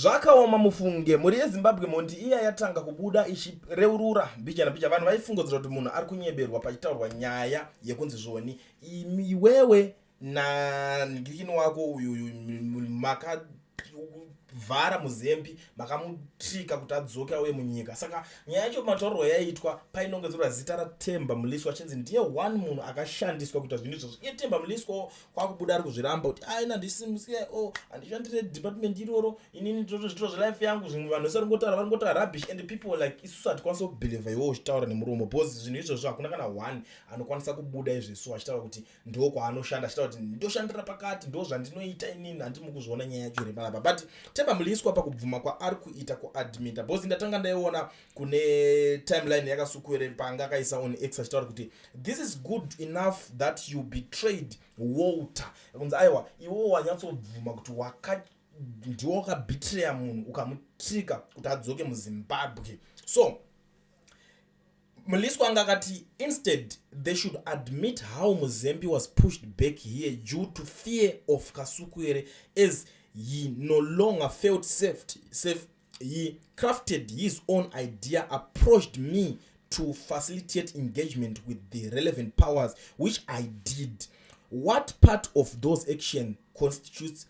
Zvakaoma mufunge, mhuri yeZimbabwe mhondi iya yatanga kubuda ichireurura mbijana mbijana. Vanhu vaifungidzira kuti munhu ari kunyeberwa pachitaurwa nyaya yekunzi zvoni iwewe nanhikini wako uyu maka vhara Muzembi, makamutrika kuti adzoke auye munyika. Saka nyaya yacho mataurirwo yaiitwa, painongedzerwa zita raTemba Mliswa achinzi ndiye one munhu akashandiswa kuita zvinhu izvozvo. Iye Temba Mliswa kwakubuda ari kuzviramba kuti aina ndisimusiya o handishandire department iroro, inini ndotozvitiro zvelife yangu. Zvimwe vanhu vese varingotaura, varingotaura rubbish, and people like isusu hatikwanisa kubelieva iwewo uchitaura nemuromo, because zvinhu izvozvo hakuna kana one anokwanisa kubuda izvesu achitaura kuti ndo kwaanoshanda, achitaura kuti ndoshandira pakati, ndo zvandinoita inini. Handimi kuzviona nyaya yacho iri panapa, but Temba Mliswa pakubvuma kwaari kuita kuadmita, because ndatanga ndaiona kune timeline yaKasukuwere panga akaisa on X achitaura kuti, "This is good enough that you betrayed Walter." Kunzi aiwa, iwewo wanyatsobvuma kuti waka ndiwo wakabetraya munhu, ukamutrika kuti adzoke muZimbabwe. So Mliswa anga akati instead they should admit how Muzembi was pushed back here due to fear of Kasukuwere, as he no longer felt safe. He crafted his own idea, approached me to facilitate engagement with the relevant powers, which I did. What part of those action constitutes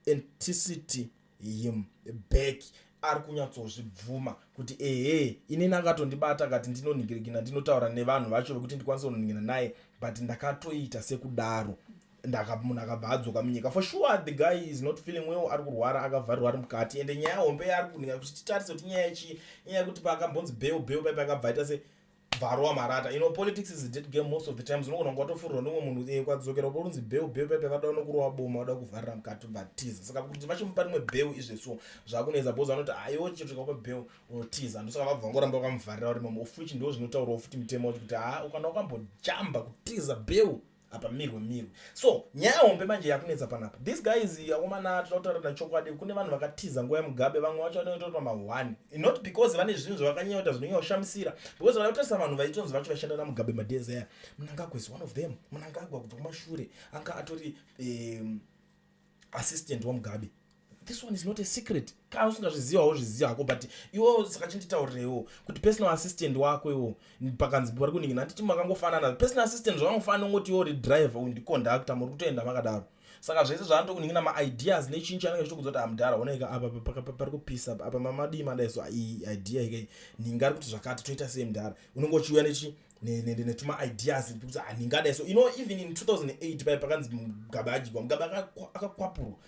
enticing him back? Ari kunyatsozvibvuma kuti ehe, inini akatondibata akati ndinonhingirikina, ndinotaura nevanhu vacho vekuti ndikwanise kunonhingina naye, but ndakatoita sekudaro. Munhu akabva adzoka munyika. For sure the guy is not feeling well, ari kurwara, akavharirwa ari mukati. Ende nyaya hombe yaari kuninga kuti titarise kuti inyaya yechii, inyaya yekuti paakambonzi bail, bail paipa akabva aita se bvarova marata. Politics is a dead game most of the times. Unogona kunge watofurirwa nomwe munhu kwadzokera porunzi bail, bail paipa vada nokurova boma, vada kuvharira mukati, vatiza. Saka kuti vachimupa rimwe bail izveso zvakunetsa, because vanoti aiwo chero tikakupa bail unotiza. Ndosaka vabva vangoramba vakamuvharira vari momo, of which ndo zvinotaurawo futi mutemo wacho kuti ha, ukana wakambojamba kutiza bail apa mirwe mirwe. So nyaya hombe manje yakunetsa panapa, this guys akomana, toda kutaura chokwadi, kune vanhu vakatiza nguva yaMugabe. Vamwe vacho vanenge tori pama1, not because vane zvinhu zvavakanyanya kuita zvinonyanya kushamisira, because vada kutarisa vanhu vaitonzi vacho vaishanda naMugabe madays aya, Mnangagwa is one of them. Mnangagwa kubva kumashure anga atori assistant waMugabe. This one is not a secret. Kana usingazviziva, hauzviziva hako, but iwo saka chinditaurirewo kuti personal assistant wako iwo pakanzi pari kuningina, handiti makangofanana? Personal assistant zvakangofanana nongoti iwo uri driver, uyu ndiconductor, muri kutoenda makadaro. Saka zvese zvaanotokuningina maideas nechinchi anenge achitokudza kuti amudhara, onaika apa pari kupisa apa, mamadii madai. So iyi idea ikai ninga ari kuti zvakati, toita sei mudhara? Unenge uchiuya nechi netuma ideas kuti handingadai. So even in 2008 pai pakanzi Mugabe adyigwa, Mugabe akakwapurwa,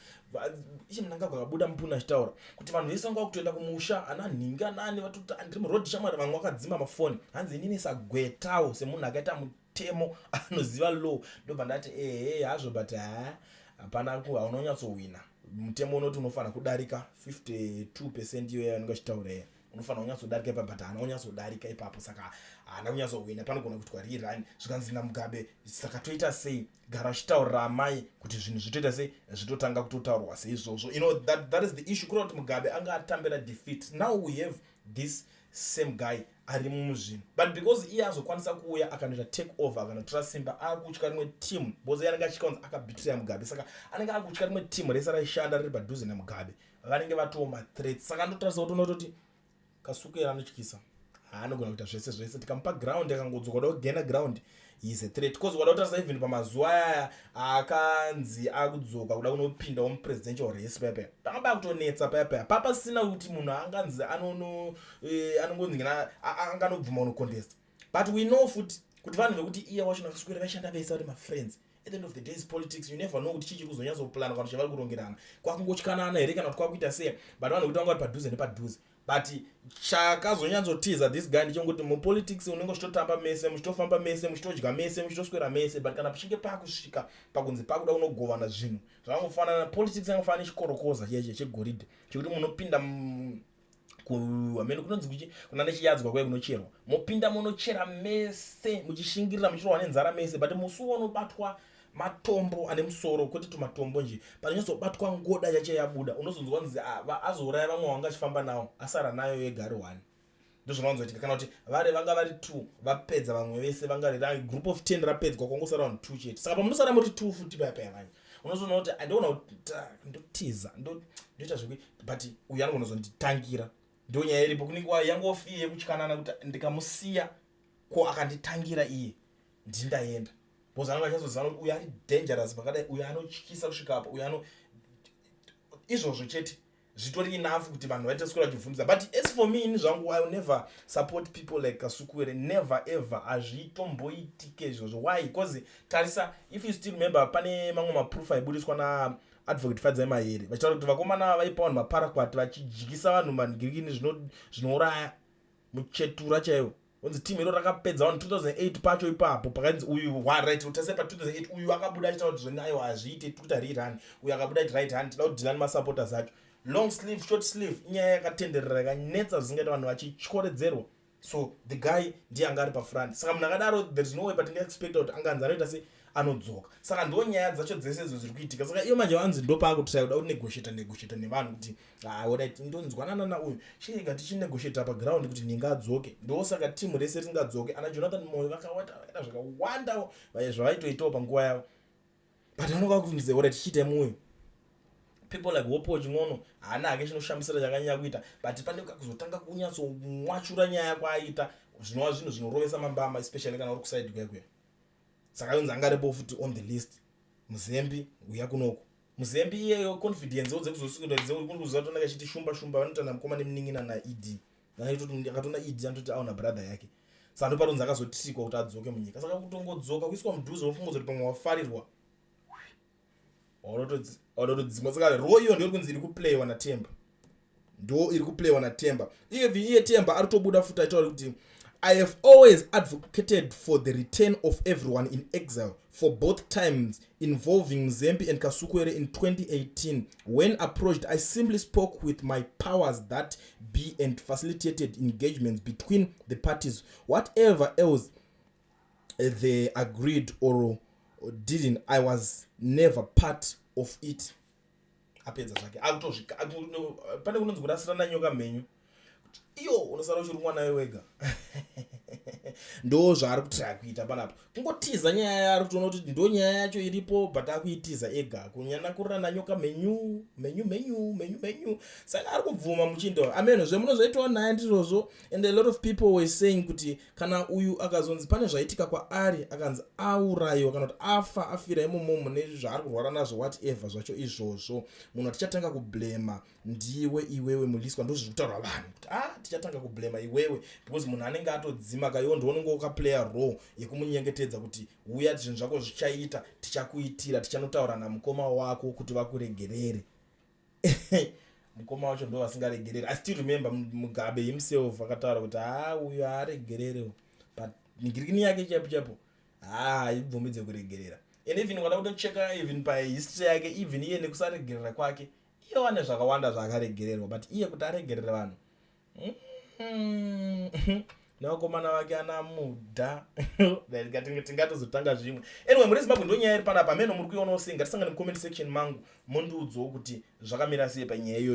ichi Mnangagwa akabuda mupuna achitaura kuti vanhu vese vanga vakutoenda kumusha, ana nhingi anani vatoti ndiri murodhi shamwari. Vamwe vakadzima mafoni, hanzi inini sagwetawo, semunhu akaita mutemo anoziva law, ndobva ndati ehe hazvo, but ha, hapana, haunonyatsowina. Mutemo unoti unofanira kudarika 52% iyoyo yanenge achitaura iya, unofanira kunyatsodarika ipapo, but haana kunyatsodarika ipapo, saka haana kunyatsowina, panogona kuitwa rerun. Zvikanzi naMugabe, saka toita sei? Gara uchitaurira amai kuti zvinhu zvitoita sei, zvitotanga kutotaurwa seizvozvo. That is the issue. Kureva kuti Mugabe anga atambira defeat. Now we have this same guy ari muzvinhu, but because iye azokwanisa kuuya akanoita take over, akanotora simba, akutya rimwe team, because iye anenge achitya kunzi akabetraya Mugabe. Saka anenge akutya rimwe team rese raishanda riri padhuze naMugabe, vanenge vatoo mathreats. Saka ndotarisa kuti unototi Kasukuwere anotyisa, haanogona kuita zvese zvese. Tikamupa ground, akangodzoka kuda kugaina ground, is a threat, because wada kutarisa even pamazuva ayaya akanzi akudzoka kuda kunopindawo mupresidential race paya paya, pakaba kutonetsa paya paya, papasina kuti munhu anganzi anongonzi anganobvuma kunocontest. But we know futi kuti vanhu vekuti iye wacho naKasukuwere vaishanda vese vari mafriends. At the end of the days, politics, you never know kuti chii chiri kuzonyatsoplana, kana kuti chavari kurongerana, kwakungotyanana here kana kuti kwakuita sei, but vanhu vekuti vanga vari padhuze nepadhuze. But chakazonyatsotiza this guy ndechekuti mupolitics unenge uchitotamba mese, muchitofamba mese, muchitodya mese, muchitoswera mese, but kana pachinge pakusvika pakunzi pakuda kunogovana zvinhu, zvakangofanana, politics yangofanana nechikorokoza chiya chegoridhe chekuti munopinda hamene kunonzi kuchi kuna nechiyadzwa kuya kunocherwa, mopinda munochera mese, muchishingirira, muchirohwa nenzara mese, but musi unobatwa matombo ane musoro, kwete tumatombo nje, panonyatsobatwa ngoda yacho yabuda, unozonzwa kunzi azouraya vamwe vanga achifamba nawo, asara nayo yega ari one. Ndozvinowanzoitika. Kana kuti vari vanga vari two, vapedza vamwe vese, vanga group of 10 rapedzwa, kwangosara vanhu two chete. Saka pamunosara muri two futi paya paya, vanye Unozoona kuti andiona kuti ndotiza, ndoita zvekui, but uyu anogona kuzonditangira. Ndo nyaya iripo. Kunenge yangofiye yekutyanana kuti ndikamusiya, ko akanditangira iye, ndindaenda, because anenge achazoziva kuti uyu ari dangerous pakadai, uyu anotyisa kusvika apa, uyu ano izvozvo chete zvitori enough kuti vanhu vaite swera vachibvunza. But as for me, ini zvangu, I will never support people like Kasukuwere, never ever. Hazvitomboitike izvozvo. Why? Because tarisa, if you still remember, pane mamwe maproof aibudiswa naAdvocate Fadzai Mahere vachitaura kuti vakomana vaipa vanhu maparaquat, vachidyisa vanhu manhirikini zvinouraya, muchetura chaiwo. Onzi team iro rakapedza vanhu 2008 pacho ipapo. Pakanzi uyu, right, tase pa2008 uyu akabuda achitaura kuti zvoni, aiwa, hazviite, tikuita rerun. Uyu akabuda achiti, right, hand tida kudeala nemasupporters acho, long sleeve, short sleeve. Inyaya yakatenderera, yakanetsa zvisingaita, vanhu vachityoredzerwa. So the guy ndiye anga ari pafront. Saka munhu akadaro, there is no way patingaexpecta kuti anganzi anoita se anodzoka. Saka ndo nyaya dzacho dzese idzo dziri kuitika. Saka iyo manje vanzi ndopaakutraya kuda kunegotiata, negotiata nevanhu kuti alright, ndonzwanana nauyu, chirega tichinegotiata paground kuti ninga adzoke. Ndosaka timu rese risingadzoke. Ana Jonathan Moyo vakawanda, vakaita zvakawanda zvavaitoitawo panguva yavo, but vanoka kunzi, alright, tichiite muyo. People like Hopo Chin'ono haana hake chinoshamisira chakanyanya kuita, but pane kuzotanga kunyatsomwachura nyaya kwaaita, zvinova zvinhu zvinorovesa mambama, especially kana uri kuside kwekwe. Saka yonzi angaripo futi on the list. Muzembi uya kunoko, Muzembi iyeyo confidence dzekuzokuziva kuti anenge achiti shumba shumba, vanoita namukoma nemunin'ina naED. Akatoona ED, anototi aona brother yake. Saka ndoparonzi akazotrikwa kuti adzoke munyika. Saka kutongodzoka kuiswa mudhuze, unofunga kuti pamwe wafarirwa, wanotodzimwa. Saka role iyo ndoiri kunzi iri kuplayiwa naTemba, ndo iri kuplayiwa naTemba. Iye Temba ari kutobuda futi achitaura kuti, "I have always advocated for the return of everyone in exile for both times involving Mzembi and Kasukuwere in 2018. When approached, I simply spoke with my powers that be and facilitated engagements between the parties. Whatever else they agreed or didn't, I was never part of it." Apedza zvake. Akutozvika pane kunonzi kurasirana nyoka mhenyu, iyo unosara uchirumwa nayo wega. Ndo zvaari kutraya kuita panapa, kungotiza nyaya yaari kutoona kuti ndo nyaya yacho iripo, but akuitiza ega, kunyanakurana nyoka mhenyu, mhenyu, mhenyu, mhenyu, mhenyu. Saka ari kubvuma muchindo ameno zvemunozoitawo naye ndizvozvo. And a lot of people were saying kuti kana uyu akazonzi pane zvaitika kwaari, akanzi aurayiwa kana kuti afa, afira imomo mune zvaari kurwara nazvo, whatever zvacho izvozvo, munhu atichatanga kublema ndiwe iwewe Mliswa. Ndo zviri kutaurwa vanhu kuti a ah, tichatanga kublema iwewe, because munhu anenge atodzima kaiwo, ndounenge wakaplaya role yekumunyengetedza kuti uya, zvinhu zvako zvichaita, tichakuitira, tichanotaura namukoma wako kuti vakuregerere. Mukoma wacho ndo vasingaregereri. I still remember Mugabe himself akataura kuti ha, uyu haaregerere, but nigirikini yake chaipo chaipo haibvumidze kuregerera. And even ukada kutocheka even pahistory yake, even iye nekusaregerera kwake, iye wane zvakawanda zvaakaregererwa, but iye kuti aregerere vanhu nevakomana vake ana mudha, tingatozotanga zvimwe. Anyway, muri Zimbabwe, ndo nyaya iri panapa. Ameno muri kuionawo sei? Ngatisangane mucomment section mangu, mondiudzawo kuti zvakamira sei panyaya iyoyo.